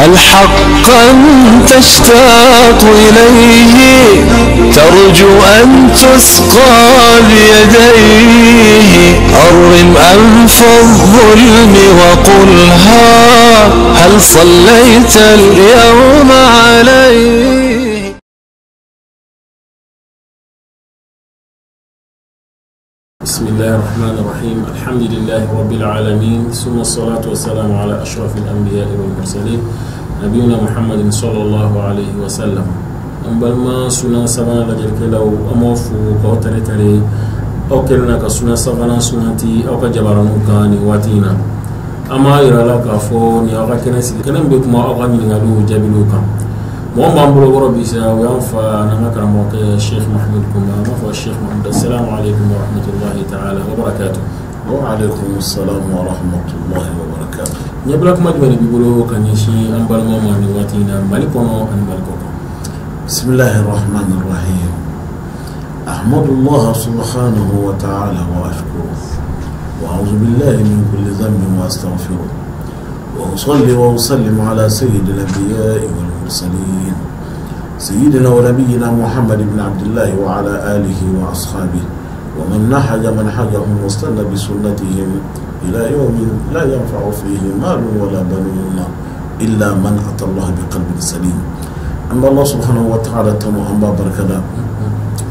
هل حقا تشتاق إليه؟ ترجو أن تسقى بيديه. أرم أنف الظلم وقلها هل صليت اليوم عليه؟ بسم الله الرحمن الرحيم. الحمد لله رب العالمين، ثم الصلاة والسلام على أشرف الأنبياء والمرسلين نبينا محمد صلى الله عليه وسلم. An balima suna sabanan lajɛlikɛlaw, an b'aw fo k'aw tare tare aw kɛlen na ka suna sabanan sunanti aw ka jabaraninw kan nin waati in na. An b'a yira la k'a fɔ nin y'aw ka kɛnɛ sigi, kɛnɛ min bɛ kuma aw ka ɲininkaliw jaabiliw kan. Mɔgɔ min b'an bolokɔrɔ bi sa, o y'an fa n'an ka karamɔgɔkɛ Sheikh Mahmoud Kunba. An b'a fɔ Sheikh Mahmoud, assalamu alaikum wa rahmatullahi ta'ala wa barakatuh. Wa alaikum assalam wa rahmatullahi wa barakatuh. Ɲɛbila kuma jumɛn de b'i bolo ka ɲɛsin an balimaw ma nin waati in na, Mali kɔnɔ ani Mali kɔ kan? بسم الله الرحمن الرحيم. أحمد الله سبحانه وتعالى وأشكره، وأعوذ بالله من كل ذنب وأستغفره، وأصلي وأسلم على سيد الأنبياء والمرسلين سيدنا ونبينا محمد بن عبد الله وعلى آله وأصحابه ومن نحج منحجهم واستنى بسنتهم إلى يوم لا ينفع فيه مال ولا بنون إلا من أتى الله بقلب سليم. An bɛ Allah subhanahu wa ta'ala tanu, an b'a barikada.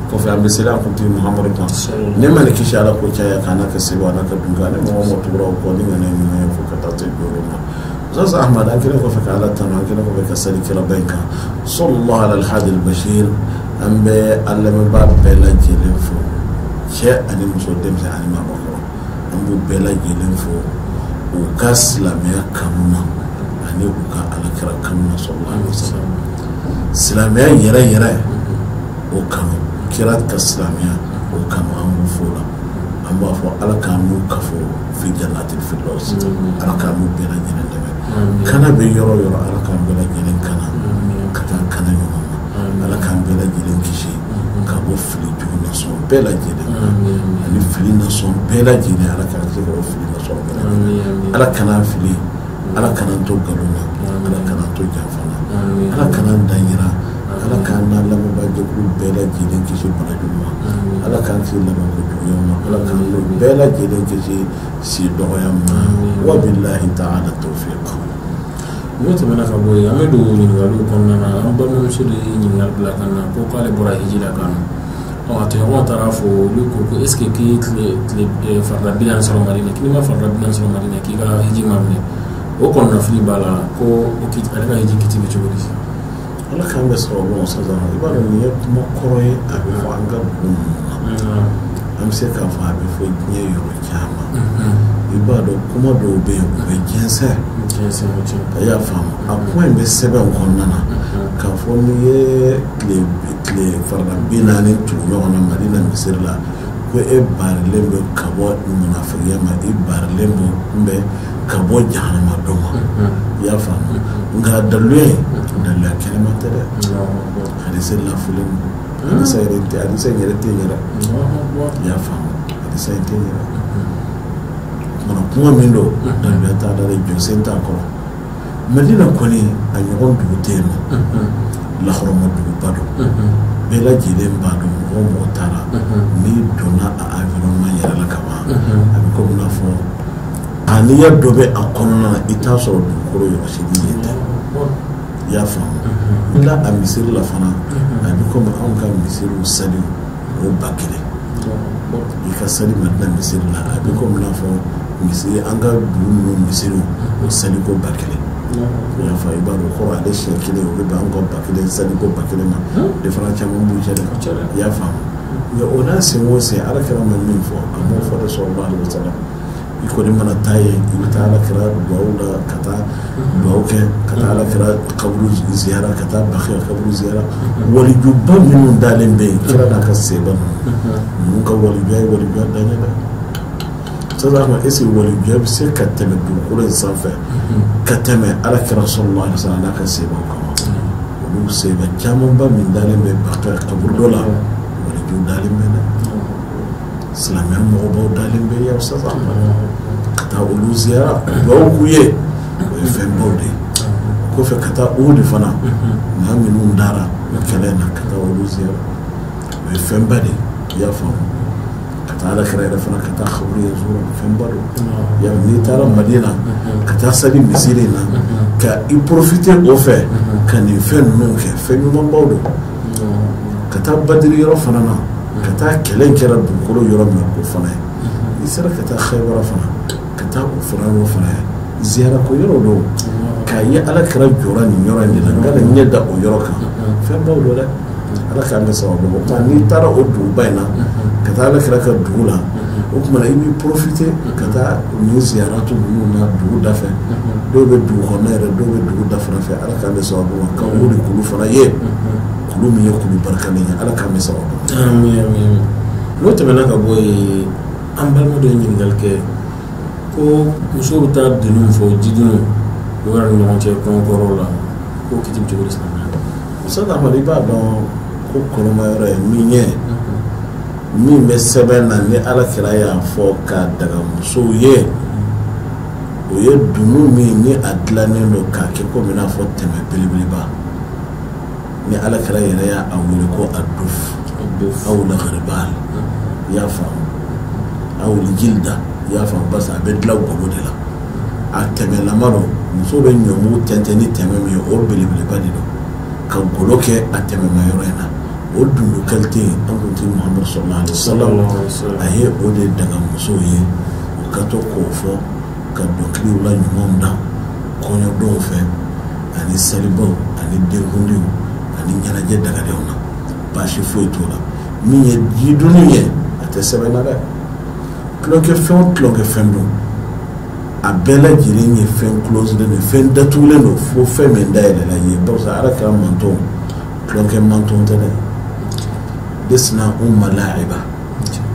Kɔfɛ an bɛ seli an kuntigi Muhamadu kan, ne ma ni kisi Ala ko caya k'a n'a ka sewa n'a ka dunkan ni mɔgɔ mɔgɔ tugura o kɔ ni ŋaniya ɲuman ye fo ka taa se jɔyɔrɔ ma. Ustaz Ahmad, an kɛlen kɔfɛ ka Ala tanu, an kɛlen kɔfɛ ka seli kiraba in kan sallallahu ala al-hadi al-bashir, an bɛ an lamɛnbaa bɛɛ lajɛlen fo, cɛ ani muso, denmisɛn ani maabakɔrɔ, an b'u bɛɛ lajɛlen fo u ka silamɛya kanu na ani u ka alakira kanu na sallallahu alaihi wasallam. Silamɛya yɛrɛ yɛrɛ o kanu, kira ka silamɛya o kanu, an b'o fo la. An b'a fɔ Ala k'an n'u kafo fi jannatil firdaus, Ala k'an n'u bɛɛ lajɛlen dɛmɛ. Kana bɛ yɔrɔ o yɔrɔ, Ala k'an bɛɛ lajɛlen kana ka taa kana ɲɔgɔn ma. Ala k'an bɛɛ lajɛlen kisi ka bɔ fili jugu nasɔn bɛɛ lajɛlen ma ani fili nasɔn bɛɛ lajɛlen. Ala k'an kisi ka bɔ fili nasɔn bɛɛ lajɛlen. Ala kan'an fili, Ala kan'an to nkalon na, Ala kan'an to janfa na, Ala kan'an dan yira, Ala k'an n'a lamɛnbaajɛkulu bɛɛ lajɛlen kisi banajugu ma, Ala k'an kisi labanko juguya ma, Ala k'an n'o bɛɛ lajɛlen kisi si dɔgɔya ma. Wa billahi ta'ala tawfiq. N'o tɛmɛna ka bɔ yen, an bɛ don ɲininkaliw kɔnɔna na. An balimamuso de ye ɲininkali bila ka na ko k'ale bɔra hiji la ka na. Ɔ, a tɔɲɔgɔnw taara fɔ, olu ko ko est ce que k'i tile tile farida 40 sɔrɔ Madina, k'i ma farida 40 sɔrɔ Madina k'i ka hiji ma minɛ? O kɔnɔnafili b'a la ko ale ka hiji kiti bɛ cogo di? Ala k'an bɛ sababu ma sisan. I b'a dɔn nin ye kuma kɔrɔ ye, a bɛ fɔ an ka dugu ninnu na, an bɛ se k'a fɔ a bɛ fɔ diɲɛ yɔrɔ caman. I b'a dɔn kuma dɔw bɛ yen, u bɛ jɛnsɛn. A y'a faamu, a kuma in bɛ sɛbɛn kɔnɔna na k'a fɔ n'i ye tile farida 40 tugu ɲɔgɔn na Madina misiri la, ko e baarilen bɛ ka bɔ munafigiya ma, e baarilen bɛ ka bɔ jahanama dɔ ma. I y'a faamu, nka daluya in daluya kɛnɛma tɛ dɛ. Hadisa lafulen don, hadisa yɛrɛ tɛ, hadisa in yɛrɛ tɛ yen yɛrɛ. I y'a faamu, hadisa in tɛ yen yɛrɛ. Kumana kuma min don, daluya t'a la dɛ, jɔsen t'a kɔrɔ. Madina kɔni a ɲɔgɔn dugu tɛ yen nɔ, lahɔrɔma duguba don, bɛɛ lajɛlen b'a dɔn. Mɔgɔ o mɔgɔ taara, n'i donna a environnement yɛrɛ la ka ban, a bɛ komi n'a fɔ aniya dɔ bɛ a kɔnɔna na, i t'a sɔrɔ dugukolo yɔrɔ si ni yen tɛ. I y'a faamu, la a misiri la fana, a bɛ komi anw ka misiriw sali o 1000. I ka sali Madina misiri la, a bɛ komi n'a fɔ misiri an ka dugu ninnu misiriw o saliko 1000. I y'a faamu, i b'a dɔn kɔrɔ ale siɲɛ kelen o bɛ bɛn anw ka 1000 saliko 1000 ma. Différence caman b'u cɛ dɛ. I y'a faamu, nka o n'a sen o sen, Ala kira ma min fɔ, a m'o fɔ dɛ sallallahu alaihi wasallam. I kɔni mana taa yen, i bɛ taa Ala kira duwawu la, ka taa duwawu kɛ, ka taa Ala kira kaburu ziyara, ka taa Bakiya kaburu ziyara. Walijuba minnu dalen bɛ yen, kira n'a ka seba ninnu ka walijuya ye walijuya dan ye dɛ. Sisan est ce que walijuya bɛ se ka tɛmɛ dugukolo in sanfɛ ka tɛmɛ Ala kira sallallahu alaihi wasallam n'a ka sebaw kan? Olu seba camanba min dalen bɛ Bakiya kaburu dɔ la, waliju dalen bɛ dɛ. Silamɛya mɔgɔbaw dalen bɛ yan sisan, ka taa olu ziyara, duwawu k'u ye, o ye fɛnbaw de ye. O kɔfɛ ka taa Uhud fana, maa minnu dara kɛlɛ na, ka taa olu ziyara, o ye fɛnba de ye. I y'a faamu? Ka taa Ala kira yɛrɛ fana, ka taa kaburu ye zura, fɛnba don. Ya n'i taara Madina, ka taa sali misiri in na, ka i profiter o fɛ ka nin fɛn ninnu kɛ, fɛn ɲumanbaw don. Ka taa Badiri yɔrɔ fana na, ka taa kɛlɛ in kɛra dugukolo yɔrɔ min na, k'o fana ye. I sera ka taa Khaybara fana, ka taa o fana yɔrɔ fana ye, ziyara ko yɔrɔ don, k'a ye Ala kira jɔra nin yɔrɔ in de la, n ka na ɲɛ da o yɔrɔ kan, fɛnbaw don dɛ. Ala k'an bɛ sababu. O tuma n'i taara o duguba in na, ka taa Ala kira ka dugu la, o tuma i b'i profiter ka taa nin ziyaratu ninnu na dugu da fɛ. Dɔw bɛ dugu kɔnɔna yɛrɛ, dɔw bɛ dugu da fana fɛ. Ala k'an bɛ sababu ma ka o de kulu fana ye, kulu min ye kulu barikalen ye. Ala k'an bɛ sababu. Amiin, amiin. N'o tɛmɛna ka bɔ yen, an balima dɔ ye ɲininkali kɛ ko musow bɛ taa dunun fɔ, jidunun u yɛrɛ ni ɲɔgɔn cɛ kɔɲɔkɔrɔw la, k'o kiti bɛ cogo di silamɛya la? Ustaz Ahmad, i b'a dɔn ko kɔnɔma yɔrɔ ye min ye, min bɛ sɛbɛn na ni Ala kira y'a fɔ k'a daga musow ye, o ye dunun min ni a dilannen don k'a kɛ komi n'a fɔ tɛmɛ belebeleba, ni Ala kira yɛrɛ y'a wele ko a duf aw la gharibal, i y'a faamu, aw jilda, i y'a faamu, parce que a bɛ dilan golo de la, a tɛmɛlama don. Muso bɛ ɲɔmugu tɛntɛn ni tɛmɛ min ye, o belebeleba de don, ka golo kɛ a tɛmɛma yɔrɔ in na. O dundu qualité an kuntigi Muhamadu sallallahu alaihi wasallam, a ye o de daga musow ye, u ka to k'o fɔ ka dɔnkiliw la ɲumanw da kɔɲɔdenw fɛ, ani salibaw, ani denkundiw, ani ɲɛnajɛ dagadenw na. Baasi foyi t'o la. Min ye jiduni ye, a tɛ sɛbɛn na dɛ. Tulonkɛ fɛn o tulonkɛ fɛn don, a bɛɛ lajɛlen ye fɛn closelen don, fɛn datugulen don, fo fɛn min dayɛlɛla ye. Barisa Ala kɛra mantɔn, tulonkɛ mantɔn tɛ dɛ. Desina umma la'iba,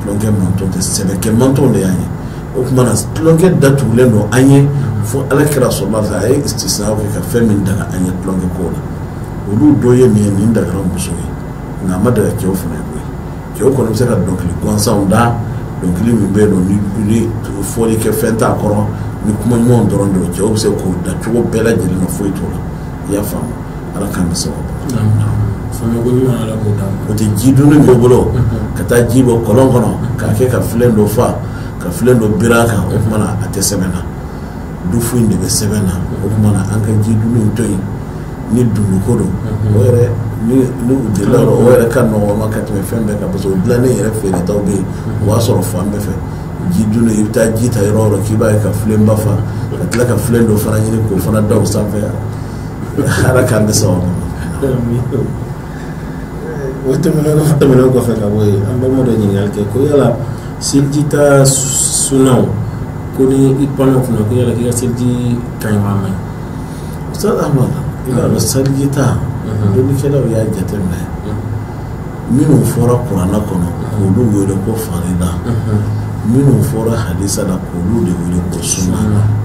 tulonkɛ mantɔn tɛ, sɛbɛkɛ mantɔn de y'an ye. O tuma na tulonkɛ datugulen don an ye, fo Ala kira sallallahu alaihi wasallam a ye istisna kɛ ka fɛn min daga an ye tulonkɛ ko la. Olu dɔ ye min ye, nin dagara muso ye, nka a ma daga cɛw fana ye koyi. Cɛw kɔni bɛ se ka dɔnkili gansanw da, dɔnkili min bɛ yen nɔ ni fɔli kɛ fɛn t'a kɔrɔ, ni kuma ɲumanw dɔrɔn don, cɛw bɛ se k'o da cogo bɛɛ lajɛlen na, foyi t'o la. I y'a faamu? Ala k'an bɛ sababu. Faamuya ko ɲuman, Ala k'o d'an ma. O tɛ ji dunni b'o bolo, ka taa ji bɔ kɔlɔn kɔnɔ k'a kɛ ka filen dɔ fa, ka filen dɔ biri a kan, o tuma na a tɛ sɛbɛn na. Dufu in de bɛ sɛbɛn na. O tuma na an ka ji dunni to yen ni dunduko don, o yɛrɛ ni u delila, o yɛrɛ ka nɔgɔn ma ka tɛmɛ fɛn bɛɛ kan, parce que o dilannen yɛrɛ feeretaw bɛ yen, o b'a sɔrɔ fan bɛɛ fɛ. Ji dunni, i bɛ taa ji ta yɔrɔ o yɔrɔ k'i b'a ye ka filenba fa, ka tila ka filen dɔ fana ɲini k'o fana da o sanfɛ. Ala k'an bɛ sababu ma. O tɛmɛnen kɔfɛ ka bɔ yen, an balima dɔ ɲininkali kɛ ko yala seliji ta sunaw, ko ni i panna kunna, ko yala k'i ka seliji ka ɲi wa a man ɲi? Ustaz Ahmad, i b'a dɔn seliji ta, dɔnnikɛlaw y'a jateminɛ, minnu fɔra kuranna kɔnɔ k'olu wele ko farida, minnu fɔra hadisa la k'olu de wele ko sunna.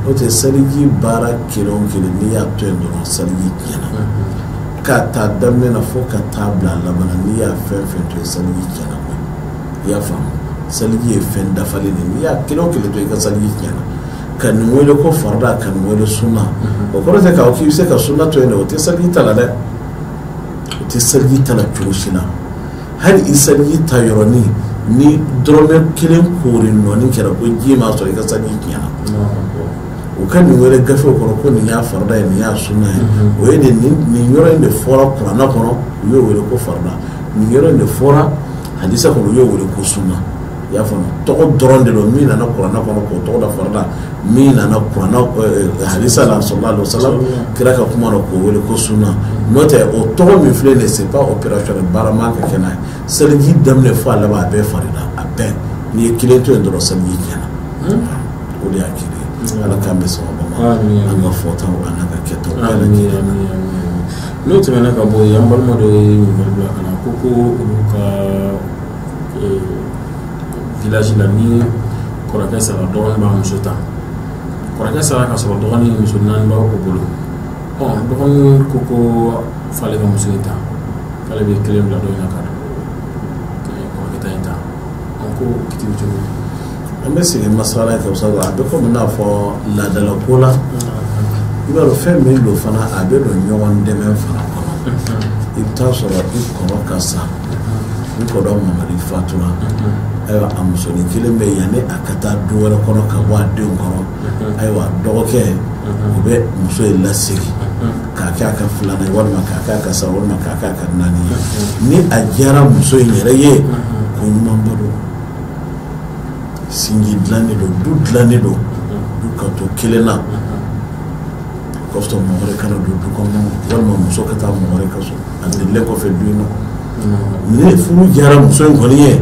N'o tɛ seliji baara kelen o kelen, n'i y'a to yen dɔrɔn, seliji tiɲɛna. K'a ta daminɛ na fo ka taa bila laban na, n'i y'a fɛn fɛn to yen, seliji tiɲɛna koyi. I y'a faamu? Seliji ye fɛn dafalen de ye, n'i y'a kelen o kelen to yen, i ka seliji tiɲɛna. Ka nin wele ko farida, ka nin wele sunna, o kɔrɔ tɛ k'a fɔ k'i bɛ se ka sunna to yen dɛ. O tɛ seliji ta la dɛ, o tɛ seliji ta la cogo si la. Hali i seliji ta yɔrɔnin ni dɔrɔmɛ kelen koori nɔɔni kɛra ko ji m'a sɔrɔ, i ka seliji tiɲɛna. U ka nin wele gafew kɔnɔ ko nin y'a farida ye, nin y'a sunna ye, o ye de nin yɔrɔ in de fɔra kuranna kɔnɔ, u y'o wele ko farida, nin yɔrɔ in de fɔra hadisa kɔnɔ, u y'o wele ko sunna. I y'a faamu? Tɔgɔ dɔrɔn de don. Min nana kuranna kɔnɔ k'o tɔgɔ da farida, min nana kuranna hadisa la sallallahu alaihi wasallam, kira ka kuma na, k'o wele ko sunna. N'o tɛ, o tɔgɔ min filɛ nin ye, c'est pas opérationnel, baara man ka kɛ n'a ye. Seliji daminɛ fo a laban, a bɛɛ farida, a bɛɛ. N'i ye kelen to yen dɔrɔn, seliji tiɲɛna. O de y'a kiri ye. Ala k'an bɛ sababu ma an ka fɔtaw an'an ka kɛtaw bɛɛ lajɛlen na. N'o tɛmɛna ka bɔ yen, an balima dɔ ye ɲininkali bila ka na ko olu ka village la, ni kɔrɔkɛ sara, dɔgɔnin b'a muso ta. Kɔrɔkɛ sara ka sɔrɔ dɔgɔnin muso naani b'a o bolo. Dɔgɔnin ko f'ale ka muso in ta, k'ale bɛ kelen bila dɔ in na ka kɔrɔkɛ ta in ta. Ko kiti bɛ cogo di? An bɛ segin masala in kan, a bɛ komi n'a fɔ laadala ko la. I b'a dɔn fɛn min don fana, a bɛ don ɲɔgɔn dɛmɛ fana kɔnɔ. I bɛ taa sɔrɔ i kɔrɔ ka sa, i kɔrɔ Mamadi fatura, ayiwa a musonin kelen bɛ yanni a ka taa du wɛrɛ kɔnɔ ka bɔ a denw kɔrɔ, ayiwa dɔgɔkɛ o bɛ muso in lasegin k'a kɛ a ka filanan ye, walima k'a kɛ a ka saba, walima k'a kɛ a ka naani ye. Ni a diyara muso in yɛrɛ ye, ko ɲumanba don, sinji dilannen don, du dilannen don, du ka to kelen na. Kɔfɛ mɔgɔ wɛrɛ kana don du kɔnɔ, walima muso ka taa mɔgɔ wɛrɛ ka so a delilen kɔfɛ du in na. Ni furu diyara muso in kɔni ye,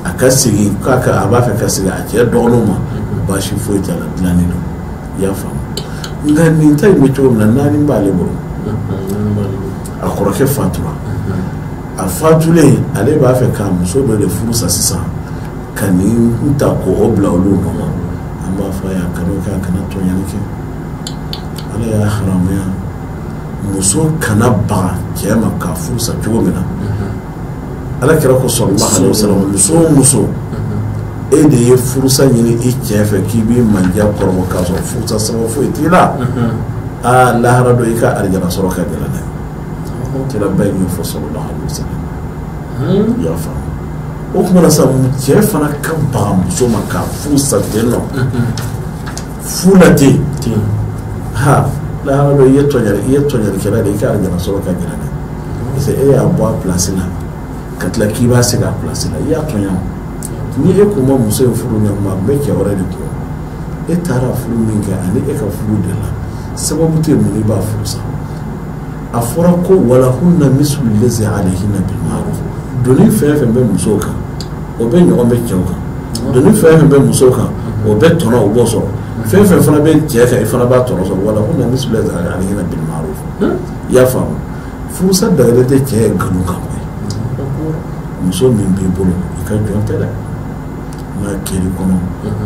a ka segin k'a ka a b'a fɛ ka segin a cɛ dɔgɔninw ma, baasi foyi t'a la, dilannen don. I y'a faamu? Nka nin ta in bɛ cogo min na, naani b'ale bolo. A kɔrɔkɛ fatura, a fatulen ale b'a fɛ ka muso dɔ de furu sa sisan, ka nin ta k'o bila olu nɔ ma. An b'a fɔ a ye a kana kɛ, a kana tɔɲɔni kɛ. Ala y'a haramuya muso kana baga cɛ ma k'a furu sa cogo min na. Ala kira ko sallallahu alaihi wasallam, muso o muso e de ye furusa ɲini i cɛ fɛ k'i b'i manja kɔrɔbɔ k'a sɔrɔ furusa sababu foyi t'i la, aa lahara dɔ i ka arijana sɔrɔ ka gɛlɛn dɛ. Kiraba in y'o fɔ sallallahu alaihi wasallam. I y'a faamu? O tuma na sa, cɛ fana ka baga muso ma k'a furu sa ten nɔ, fu la ten, ha lahara dɔ i ye tɔɲɔlikɛla de ye, i ka arijana sɔrɔ ka gɛlɛn dɛ. Parce que e y'a bɔ a place la ka tila k'i b'a segin a place la, i y'a tɔɲɔ. Ni e kun ma muso in furu ɲɛ kuma, a bɛ cɛ wɛrɛ de kun. E taara furu min kɛ ani e ka furu de la, sababu tɛ mun i b'a furu sa. A fɔra ko walahunna mislu lazi alayhinna bil ma'ruf. Doni fɛn fɛn bɛ musow kan, o bɛ ɲɔgɔn bɛ cɛw kan. Doni fɛn fɛn bɛ musow kan, o bɛ tɔnɔ o b'o sɔrɔ. Fɛn fɛn fana bɛ cɛ kan, i fana b'a tɔnɔ sɔrɔ. Walahunna mislu lazi alayhinna bil ma'ruf. I y'a faamu? Furusa dagalen tɛ cɛ ye nkalon kan koyi. Muso min b'i bolo, i ka jɔn tɛ dɛ. N'a kɛr'i kɔnɔ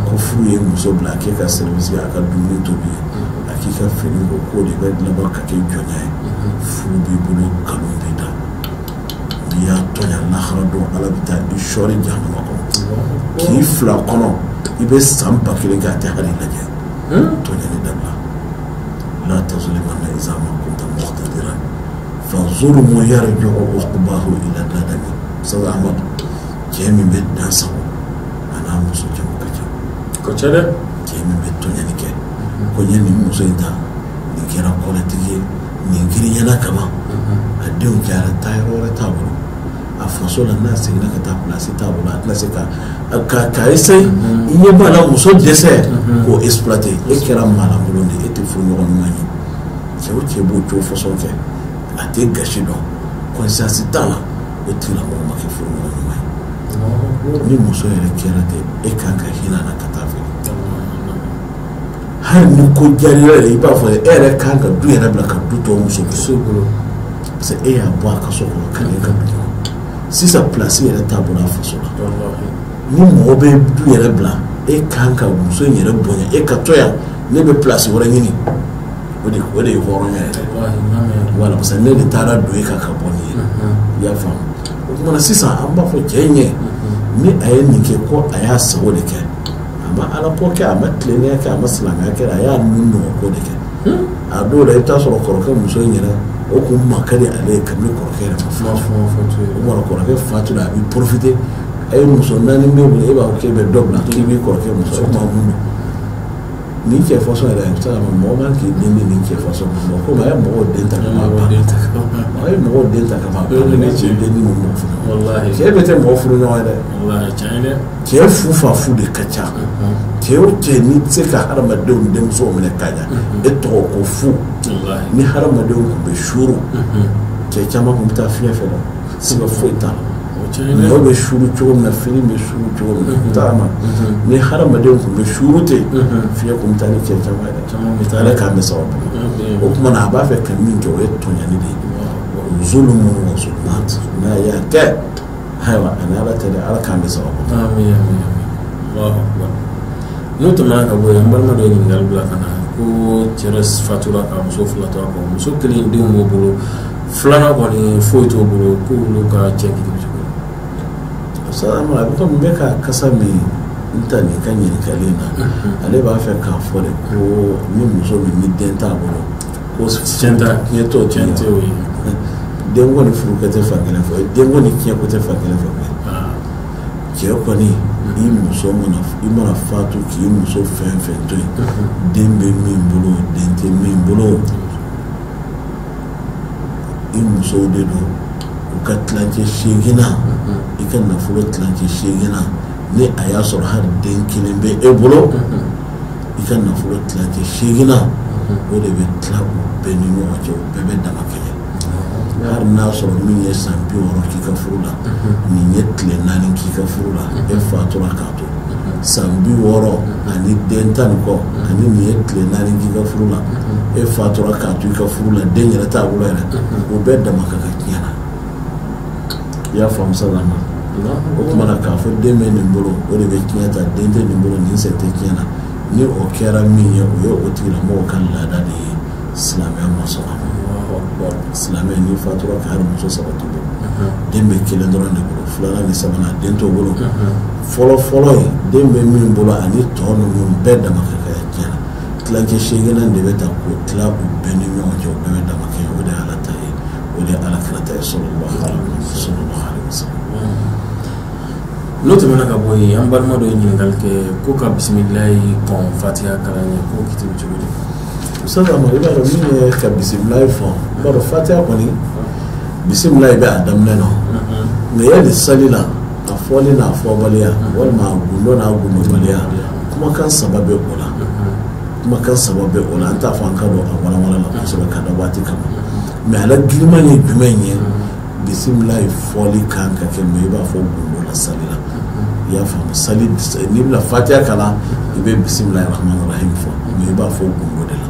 ko furu ye muso bila a k'e ka service a ka dumuni tobi ye, a k'i ka fini ko, k'o de bɛ laban ka kɛ jɔnya ye. Furu b'i bolo, nkalon b'i da. N'i y'a tɔɲa lahara don, Ala bɛ taa i sɔɔri jahanama kɔnɔ k'i fila kɔnɔ, i bɛ san 1000 kɛ a tɛ hali lajɛ. Tɔɲali dabila. La tazlimanna iza ma kunta muqtadiran fa zulmu yarji'u uqbahu ila nadami. Ustaz Ahmad, cɛ min bɛ dan sago a n'a muso cɛ ka ca. Ka ca dɛ. Cɛ min bɛ tɔɲɔni kɛ, ko n ye nin muso in ta, nin kɛra kɔlɛtigi ye, nin girinyana kaban, a denw cayara, taa yɔrɔ wɛrɛ t'a bolo, a faso la n'a seginna ka taa place t'a bolo, a tɛna se ka essayer. I ɲɛ b'a la muso dɛsɛ k'o exploiter. E kɛra maalankolon de ye, e tɛ furu ɲɔgɔn ɲuman ye. Cɛ o cɛ b'o cogo façon kɛ, a tɛ gasi dɔn, conscience t'a la, o tigilamɔgɔ ma kɛ furu ɲɔgɔn ɲuman ye. Ni muso yɛrɛ kɛra ten, e kan ka hinɛ a la ka taa fɛ. Hali ni ko diyara i yɛrɛ, i b'a fɔ e yɛrɛ kan ka du yɛrɛ bila ka du tɔ muso bolo, parce que e y'a bɔ a ka so kɔnɔ ka na e ka du kɔnɔ. Sisan place yɛrɛ t'a bolo a faso la. Ni mɔgɔ bɛ du yɛrɛ bila, e kan ka muso in yɛrɛ bonya, e ka to yan, ne bɛ place wɛrɛ ɲini. O de ye hɔrɔnya yɛrɛ. Voilà, parce que ne de taara don e kan ka bɔ nin ye. I y'a faamu? O tuma na sisan an b'a fɔ cɛ in ye, ni a ye nin kɛ ko a y'a sago de kɛ, a ma ala ko kɛ, a ma tilennenya kɛ, a ma silamɛya kɛ, a y'a nun nɔgɔ ko de kɛ. A dɔw la i bɛ taa sɔrɔ kɔrɔkɛ muso in yɛrɛ, o kun ma ka di ale ye kabini kɔrɔkɛ yɛrɛ ma fatu. O tuma kɔrɔkɛ fatula, a bɛ profiter. A ye muso naani b'e bolo, e b'a fɔ k'e bɛ dɔ bila k'i b'i kɔrɔkɛ muso, o tuma mun don? Nin cɛ façon yɛrɛ, a bɛ se ka mɔgɔ man k'i den di nin cɛ façon ma. Komi a ye mɔgɔw den ta ka ban, a ye mɔgɔw den ta ka ban, ne cɛ den di nin mɔgɔ furu. Cɛ bɛ tɛ mɔgɔ furu ɲɔgɔn ye dɛ. Cɛ fu fa fu de ka ca. Cɛ o cɛ n'i tɛ se ka hadamadenw denmusow minɛ ka ɲa, e tɔgɔ ko fu. Ni hadamadenw tun bɛ suuru, cɛ caman tun bɛ taa fiɲɛ fɛ dɛ, siga foyi t'a la. Mɔgɔ bɛ suuru cogo min na, fini bɛ suuru cogo min na, taama ni hadamadenw tun bɛ suuru ten, fiɲɛ tun bɛ taa ni cɛ caman ye dɛ. Ala k'an bɛ sababu ma. O tuma na a b'a fɛ ka min kɛ, o ye tɔɲɔni de ye. Zulumu wa zulumat, n'a y'a kɛ, ayiwa ani Ala tɛ dɛ, Ala k'an bɛ sababu ma. N'o tɛmɛna ka bɔ yen, n balima dɔ ye ɲininkali bila ka na ko cɛ fatura ka muso fila to a kɔ, muso kelen denw b'o bolo, filanan kɔni foyi t'o bolo, k'olu ka cɛ kiti bɛ cogo di? Salama, a bɛ komi n bɛ ka kasa min n ta nin ka ɲininkali in na, ale b'a fɛ k'a fɔ de ko ni muso min ni den t'a bolo, Ko tiɲɛ t'o tiɲɛ tɛ o ye. Denko ni furukɛ tɛ fan kelen fɔ, denko ni tiɲɛko tɛ fan kelen fɔ. Cɛ kɔni i muso mana i mana fatu k'i muso fɛn fɛn to yen, den bɛ min bolo, den tɛ min bolo, i musow de don. U ka tilancɛ 8 na, i ka nafolo tilancɛ 8 na, ni a y'a sɔrɔ hali den kelen bɛ e bolo, i ka nafolo tilancɛ 8 na, o de bɛ tila u bɛɛ ni ɲɔgɔn cɛ, u bɛɛ bɛ dama kɛɲɛ. Hali n'a sɔrɔ min ye san 60 k'i ka furu la, nin ye tile 4 k'i ka furu la, e fatura k'a to san 60 ani den 10 ni kɔ, ani nin ye tile 4 k'i ka furu la, e fatura k'a to i ka furu la, den yɛrɛ t'a bolo yɛrɛ, o bɛɛ dama ka kan tiɲɛ na. I y'a faamu sa ma? O tuma na k'a fɔ den bɛ nin bolo, o de bɛ tiɲɛ ta, den tɛ nin bolo, nin sen tɛ tiɲɛ na. Ni o kɛra min ye, o ye o tigilamɔgɔw ka laada de ye. Silamɛya ma sɔn a ma. Silamɛ n'i fatura ka hali muso 3 t'u bolo, den bɛ kelen dɔrɔn de bolo, 2nan ni 3nan den t'o bolo. Fɔlɔ fɔlɔ ye den bɛ min bolo ani tɔ ninnu bɛɛ dama ka kɛ tiɲɛ na. Tilancɛ 8nan de bɛ ta k'o tila u bɛɛ ni ɲɔgɔn cɛ, u bɛɛ bɛ dama kɛ. O de ye Ala ta ye, o de ye Ala kira ta ye, sallallahu alaihi wasallam. N'o tɛmɛna ka bɔ yen, an balima dɔ ye ɲininkali kɛ ko ka bisimilayi kɔn fatiha kalan ye, ko kiti bɛ cogo di? Ustaz Amadu, i b'a dɔn min ye ka bisimilayi fɔ, i b'a dɔn fatiha kɔni bisimilayi bɛ a daminɛ na, nka yali sali la a fɔli n'a fɔbaliya walima a gundo n'a gundobaliya, kumakan 3 bɛ o la. Kumakan 3 bɛ o la, an t'a fɔ an ka don a walawala la kosɛbɛ ka da waati kama, mɛ a la giriman ye jumɛn ye? Bisimilayi fɔli kan ka kɛ, mɛ i b'a fɔ gundo la sali la. I y'a faamu? Sali n'i bɛna fatiha kalan, i bɛ bisimilayi rahmani rahim fɔ, mɛ i b'a fɔ gundo de la.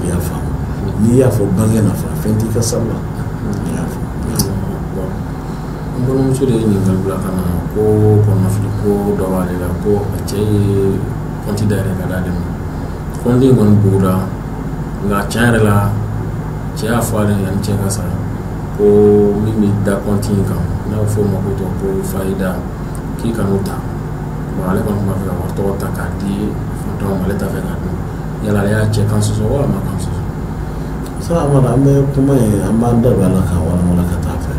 I y'a faamu? N'i y'a fɔ bange nafa, fɛn t'i ka sali la. I y'a faamu? N balimamuso de ye ɲininkali bila ka na ko kɔnɔnafili ko dɔ b'ale la, ko a cɛ ye kɔnti dayɛlɛ ka d'ale ma, kɔnti in kɔni bugura, nka tiɲɛ yɛrɛ la cɛ y'a fɔ ale ɲɛna ni cɛ ka sara ko min bɛ da kɔnti in kan, n'a bɛ fɔ o ma ko tɔ ko fayida, k'i kan'o ta. Ale kɔni tun b'a fɛ ka wari tɔgɔ ta k'a di fantanw ma, ale t'a fɛ k'a dun. Yala ale y'a cɛ kan sɔsɔ wa a ma kan sɔsɔ? Sa Amadu, an bɛ kuma in, an b'an da don a la k'a walawala ka taa fɛ.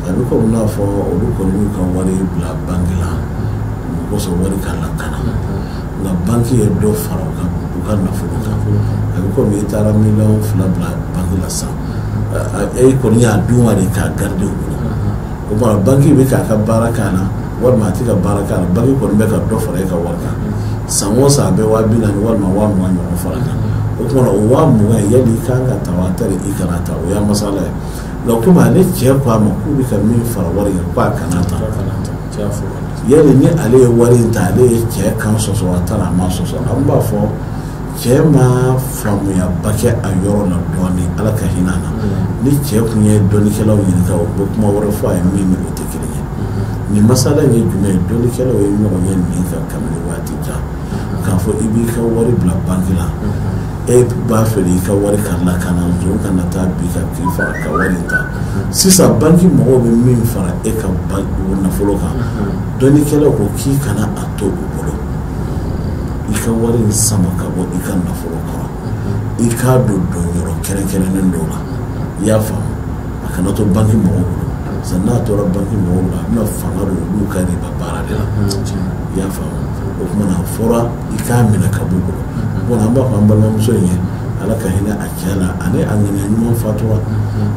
A bɛ komi n'a fɔ olu kɔni y'u ka wari bila banki la, o kosɔn wari ka lakana, nka banki ye dɔ fara u ka nafolo kan. A bɛ komi i taara 2 miliyɔn bila banki la sisan, e kɔni y'a d'u ma de k'a garder u bolo. O tuma banki bɛ k'a ka baara k'a la walima a tɛ ka baara k'a la, banki kɔni bɛ ka dɔ fara e ka wari kan. San o san a bɛ 20.000 walima 20.000 ɲɔgɔn fara kan. O tuma o 20.000 in, yali i kan ka ta wa tari i kana ta, o y'a masala ye. Nka komi ale cɛ ko a ma k'u bɛ ka min fara wari kan k'a kana ta, yali ni ale ye wari in ta, ale ye cɛ kan sɔsɔ wa tari a ma sɔsɔ? An b'a fɔ cɛ ma faamuyaba kɛ a yɔrɔ la dɔɔnin, Ala ka hinɛ a na. Ni cɛ kun ye dɔnnikɛlaw ɲininka, o bɛ kuma wɛrɛ fɔ a ye min ni o tɛ kelen ye. Nin masala in ye jumɛn ye? Dɔnnikɛlaw ye ɲɔgɔn ye nin kan kabini waati jan, k'a fɔ i b'i ka wari bila banki la, e b'a fɛ i ka wari ka lakana, zon kana taa bi ka k'i fara ka wari in ta. Sisan banki mɔgɔw bɛ min fara e ka nafolo kan, dɔnnikɛlaw ko k'i kana a to u bolo, i ka wari in sama ka bɔ i ka nafolo kɔrɔ, i k'a don yɔrɔ kɛrɛnkɛrɛnnen dɔw la. I y'a faamu? A kana to banki mɔgɔw bolo. Sisan n'a tora banki mɔgɔw bolo, a bɛna fanga don olu ka riba baara de la. I y'a faamu? O tuma na a fɔra i k'a minɛ ka b'u bolo. Bon, an b'a fɔ an balimamuso in ye, Ala ka hinɛ a cɛ la, ani a ŋaniya ɲuman fatura,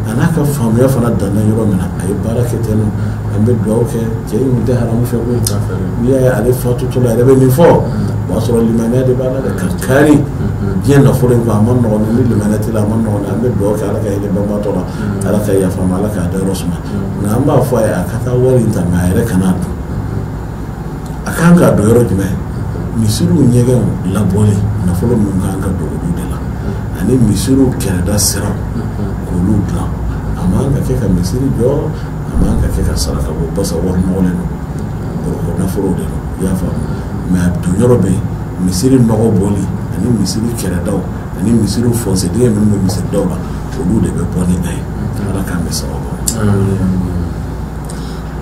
a n'a ka faamuya fana danna yɔrɔ min na, a ye baara kɛ ten nɔ. An bɛ dugawu kɛ, cɛ in tɛ haramu fɛ koyi. N'i y'a ye ale fatutɔ la, a yɛrɛ bɛ min fɔ, o b'a sɔrɔ limaniya de b'a la dɛ, ka kari diɲɛ nafolo in kɔ, a ma nɔgɔn, ni limaniya t'i la a ma nɔgɔn. An bɛ dugawu kɛ Ala ka hinɛ banbaatɔ la, Ala ka yafa ma, Ala k'a dayɔrɔ suma. Nka an b'a fɔ a ye a ka taa wari in ta, mɛ a yɛrɛ kan'a dun. A kan k'a don yɔrɔ jumɛn? Misiriw ɲɛgɛnw labɔli, nafolo minnu kan ka don olu de la, ani misiriw kɛrɛda siraw k'olu dilan. A man ka kɛ ka misiri jɔ, a man ka kɛ ka saraka bɔ, barisa wari nɔgɔlen don, boloko nafolo de don. I y'a faamu? Mɛ a don yɔrɔ bɛ yen, misiri nɔgɔ bɔli ani misiri kɛrɛdaw ani misiriw fɔnse dingɛ minnu bɛ misiridaw la, olu de bɛ bɔ ni a ye. Ala k'an bɛ sababu.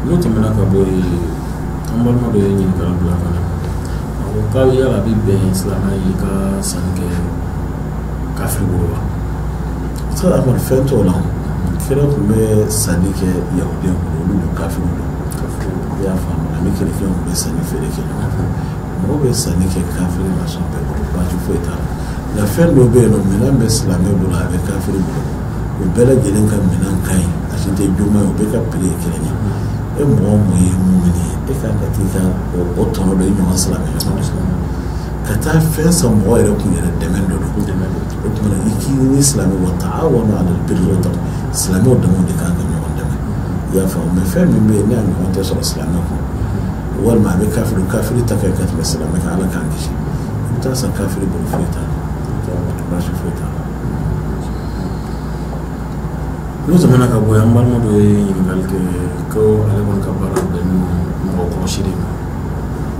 N'o tɛmɛna ka bɔ yen, an balima dɔ ye ɲininkali bila ka na, a ko k'a yala a bɛ bɛn silamɛ y'i ka sanni kɛ kafiri bolo wa? Ustaz Ahmad, fɛn t'o la. Kira tun bɛ sanni kɛ yahudiyaw bolo, olu don kafiriw don. I y'a faamu, ani kerecɛnw tun bɛ sanni feere kɛ ɲɔgɔn fɛ. Mɔgɔ bɛ sanni kɛ kafiri nasɔn bɛɛ bolo, baasi foyi t'a la. Nka fɛn dɔ bɛ yen nɔ, minɛn bɛ silamɛ bolo, a bɛ kafiri bolo, u bɛɛ lajɛlen ka minɛn ka ɲi, a si tɛ joma ye, u bɛɛ ka prix ye kelen ye. E mɔgɔ o mɔgɔ ye mumini ye, e kan ka t'i ka o tɔnɔ dɔ i ɲɔgɔn silamɛ ɲɔgɔn ka taa fɛn san mɔgɔ yɛrɛ kun yɛrɛ dɛmɛ dɔ don. O tuma na i k'i ni silamɛ wa ta'awanu 'ala al-birri wa taqwa, silamɛw damaw de kan ka ɲɔgɔn dɛmɛ. I y'a faamu, mɛ fɛn min bɛ yen n'a ɲɔgɔn tɛ sɔrɔ silamɛ kun, walima a bɛ kafiri, kafiri ta kɛ ka tɛmɛ silamɛ kan, Ala k'an kisi. I bɛ taa san kafiri bolo, foyi t'a la, baasi foyi t'a la. N'o tɛmɛna ka bɔ yen, an balima dɔ ye ɲininkali kɛ ko ale kɔni ka baara bɛnnen don mɔgɔ kɔlɔsi de ma,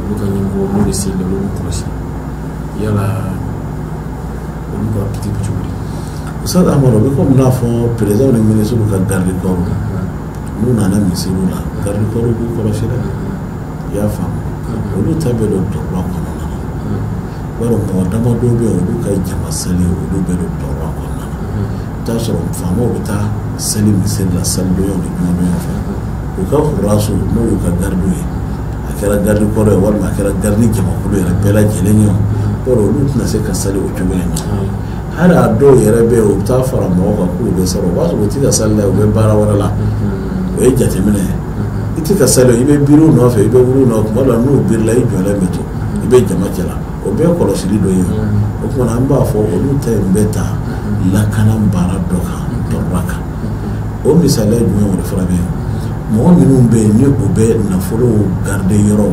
olu ka ɲɛmɔgɔ n'u bɛ seli olu b'u kɔlɔsi, yala olu ka kiti bɛ cogo di? Ustaz Ahmad, o bɛ komi n'a fɔ président ni ministre ka garde corps, n'u nana misiriw la, garde corps b'u kɔlɔsi dɛ. I y'a faamu, olu ta bɛ don dɔrɔn kɔnɔna na. I b'a dɔn mɔgɔ damadɔ bɛ yen, olu ka jama sali, olu bɛ don dɔrɔn kɔnɔna na. I bɛ taa sɔrɔ faamaw bɛ taa seli misiri la salidonyaw ni jumadonyaw fɛ, u ka kurasu n'o y'u ka garidiw ye, a kɛra garde corps ye walima a kɛra garde jamakulu yɛrɛ bɛɛ lajɛlen ye, o olu tɛna se ka sali o cogo in na. Hali a dɔw yɛrɛ bɛ yen, u bɛ taa fara mɔgɔw kan k'u bɛ sara, o b'a sɔrɔ u tɛ ka sali la, u bɛ baara wɛrɛ la. O ye jateminɛ ye. I tɛ ka sali, i bɛ biriw nɔfɛ, i bɛ wuli nɔfɛ, tuma dɔ la n'u birila i jɔlen bɛ to, i bɛ jama cɛ la, o bɛɛ ye kɔlɔsili dɔ ye. O tuma na an b'a fɔ olu ta in bɛ ta lakana baara dɔ kan, dɔrɔn kan. O misaliya jumɛn wɛrɛ fana bɛ yen, mɔgɔ minnu bɛ yen ni u bɛ nafolo garde yɔrɔ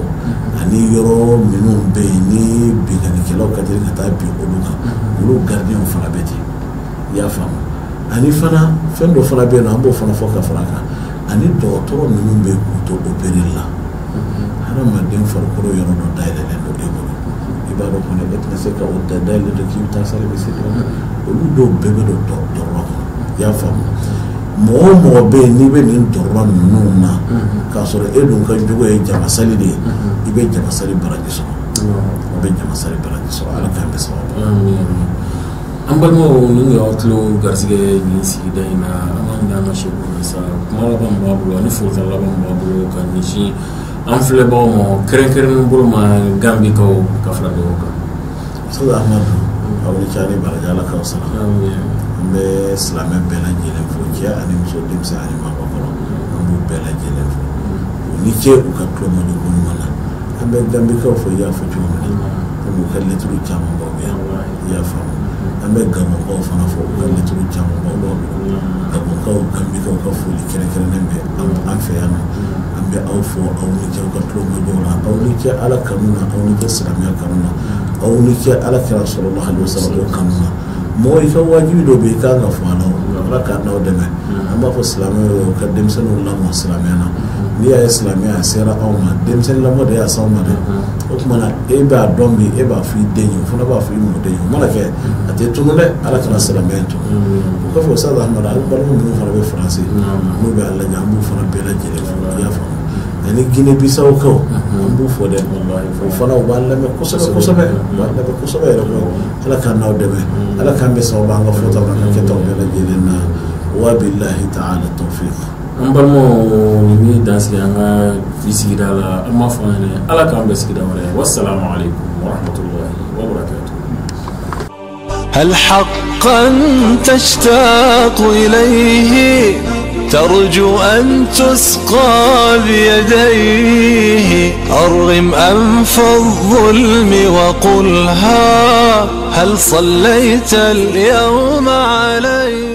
ani yɔrɔ minnu bɛ yen ni binkannikɛlaw ka teli ka taa bin olu kan, olu gardien fana bɛ ten. I y'a faamu, ani fana fɛn dɔ fana bɛ yen nɔ, an b'o fana fɔ ka fara a kan, ani dɔgɔtɔrɔ minnu bɛ k'u to opereli la, hadamaden farikolo yɔrɔ dɔ dayɛlɛlen don e bolo, i b'a dɔn kɔni e tɛna se ka o dayɛlɛ don k'i bɛ taa sali misiri la, olu dɔw bɛɛ bɛ don dɔrɔn kɔnɔ. I y'a faamu, mɔgɔ o mɔgɔ bɛ yen n'i bɛ nin dɔrɔn ninnu na k'a sɔrɔ e dun ka jogo ye jamasali de ye, i bɛ jamasali baraji sɔrɔ, i bɛ jamasali baraji sɔrɔ. Ala k'an bɛ sababu. An balimaw, ninnu y'aw tulo garisɛgɛ nin sigida in na, an b'a ɲini an ka seku fɛ sa, kuma laban min b'a bolo ani folikan laban min b'a bolo ka ɲɛsin an filɛbagaw ma, kɛrɛnkɛrɛnnen bolo ma Gambikaw ka fara dɔw kan. Ustaz Ahmadu, aw ni ce ani baraji, Ala k'aw sara. An bɛ silamɛ bɛɛ lajɛlen fo, cɛ ani muso, denmisɛn ani maabakɔrɔ, an b'u bɛɛ lajɛlen fo. U ni ce u ka tulomajɔ ko ɲuman na. An bɛ Gambikaw fo, i y'a fɔ cogo min na, komi u ka lɛtiriw caman b'aw bɛ yan, i y'a faamu. An bɛ Gabɔnkaw fana fo, u ka lɛtiriw caman b'aw bolo. Gabɔnkaw, Gambikaw ka foli kɛrɛnkɛrɛnnen bɛ an fɛ yan nɔ. An bɛ aw fo, aw ni ce aw ka tulomajɔw la, aw ni ce Ala kanu na, aw ni ce silamɛya kanu na, aw ni ce Ala kira sallallahu alaihi wasallam o kanu na. Mɔgɔ i ka wajibi dɔ bɛ yen i kan ka fɔ a la, Ala k'an n'aw dɛmɛ. An b'a fɔ silamɛw ye u ka denmisɛnninw lamɔ silamɛya na. N'i y'a ye silamɛya a sera anw ma, denmisɛnnin lamɔ de y'a s'anw ma dɛ. O tuma na e b'a dɔn bi, e b'a fɔ i den ye, o fana b'a fɔ i mɔden ye, o mana kɛ a tɛ tunun dɛ, Ala kana silamɛya in tunun. O kɔfɛ Ustaz Ahmad, an balima minnu fana bɛ Faransi n'u bɛ a lajɛ, an b'u fana bɛɛ lajɛlen fo, i y'a faamu. Ani Guinée Bissau kaw, an b'u fo dɛ, o fana u b'an lamɛn kosɛbɛ kosɛbɛ, u b'an lamɛn kosɛbɛ yɛrɛ koyi. Ala k'an n'aw dɛmɛ, Ala k'an bɛ sababu an ka fɔtaw n'an ka kɛtaw bɛɛ lajɛlen na. Wa billahi ta'ala tawfiq. An balimaw, nin bɛ dan sigi an ka bi sigida la, an b'a fɔ an ɲɛna Ala k'an bɛn sigida wɛrɛ. Wassalamu alaikum warahmatullahi wabarakatuh. هل حقا تشتاق إليه، ترجو أن تسقى بيديه، أرغم أنف الظلم وقلها هل صليت اليوم عليه.